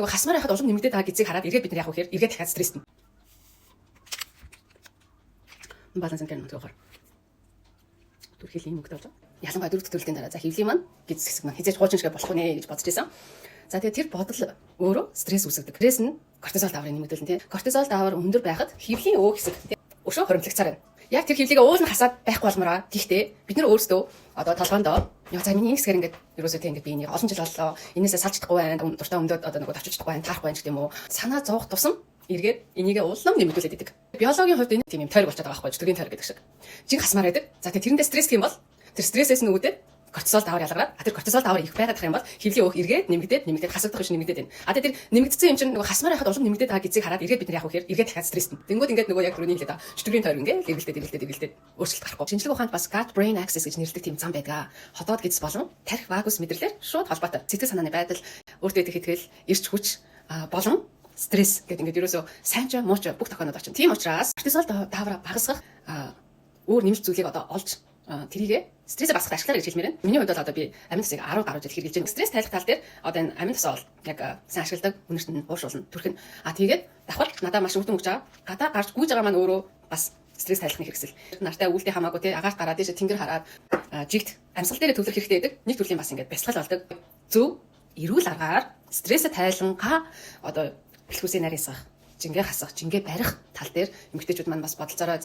Нөгөө хасмаар байхад улам нэмэгдээд байгаа гэдгийг хараад эргээд бид нар яах вэ гэхээр эргээд дахиад стресстэн. Баланс энэ нөгөө төрхийл юм өнгөтэй болж байгаа. Ялангуяа дөрөв дэх төрөлтийн дараа за хэвлийн маань гэдэс хэсэг маань хэзээ ч хуучин шиг болохгүй нэ гэж бодож исэн. За, тэгээд тэр бодол өөрөө стресс үүсгэдэг. Стресс нь кортизол дааврыг нэмэгдүүлнэ, тийм. Кортизол даавар өндөр байхад хэвлийн өө хэсэг, тийм, өшөө хоримтлагцаар байна. Яг тэр хэвлийгээ уул нь хасаад байхгүй болмоор байгаа. Гэхдээ бид нар өөрсдөө одоо толгоондоо яа, за, миний энэ хэсгээр ингээд ерөөсөө, тийм, ингээд би энийг олон жил боллоо. Энээсээ салж чадахгүй байна. Дуртай өмдөөд одоо нөгөө товчиж чадахгүй байна, таарахгүй байна гэх юм уу. Санаа зовох тусам эргээд энийгээ улам нэмэгдүүлээд идэг. Биологийн хувьд энэ тийм юм тойрог болчиход байгаа байхгүй, чөтгөрийн тойрог гэдэг шиг. Жин хасмаар байдаг. За, тэгээ тэрэндээ стресс гэх юм бол тэр стрессээс нь үүдээд кортизол даавар ялгараад, а тэр кортизол даавар их байгаад юм бол хэвлийн өөх эргээд нэмэгдээд, нэмэгдээд, хасагдах биш, нэмэгдээд байна. А тэр нэмэгдсэн юм чинь нөгөө хасмаар байхад улам нэмэгдээд байгаа гэдгийг хараад эргээд бид нар яах вэ гэхээр эргээд дахиад стресстэн. Тэнгүүд ингээд нөгөө яг түрүүний хэлээд байгаа чөтгөрийн тойрог ингээд эргэлдээд, эргэлдээд, эргэлдээд өөрчлөлт гарахгүй. Шинжлэх ухаанд бас gut brain axis гэж нэрлэдэг тийм зам байдаг. Ходоод гэдэс болон тархи вагус мэдрэлээр шууд холбоотой. Сэтгэл санааны байдал, өөртөө итгэх итгэл, эрч хүч болон стресс гэдэг ингээд ерөөсөө сайн ч муу ч бүх тохионод очино. Тийм учраас кортизол даавраа багасгах өөр нэмэлт зүйлийг одоо олж тэрийгэ стрессээ багасгах ашиглаарай гэж хэлмээр байна. Миний хувьд бол одоо би амин тосыг 10 гаруй жил хэрэглэж байна. Стресс тайлах тал дээр одоо энэ амин тосоо бол яг сайн ашигладаг, үнэрт нь уушруулна, түрхэн. А тэгээд давхар надад маш үр дүн өгч байгаа. Гадаа гарч гүйж байгаа маань өөрөө бас стресс тайлахны хэрэгсэл. Нартай үүлдээ хамаагүй те агаарт гараад тийш тэнгэр хараад жигт амьсгал дээрээ төвлөрөх хэрэгтэй байдаг. Нэг төрлийн бас ингээд бясалгал болдог. Зөв эрүүл аргаар стрессээ тайлангаа одоо бэлхүүсээ нарийсгах, жингээ хасах, жингээ барих тал дээр эмэгтэйчүүд маань бас бодолцоорой.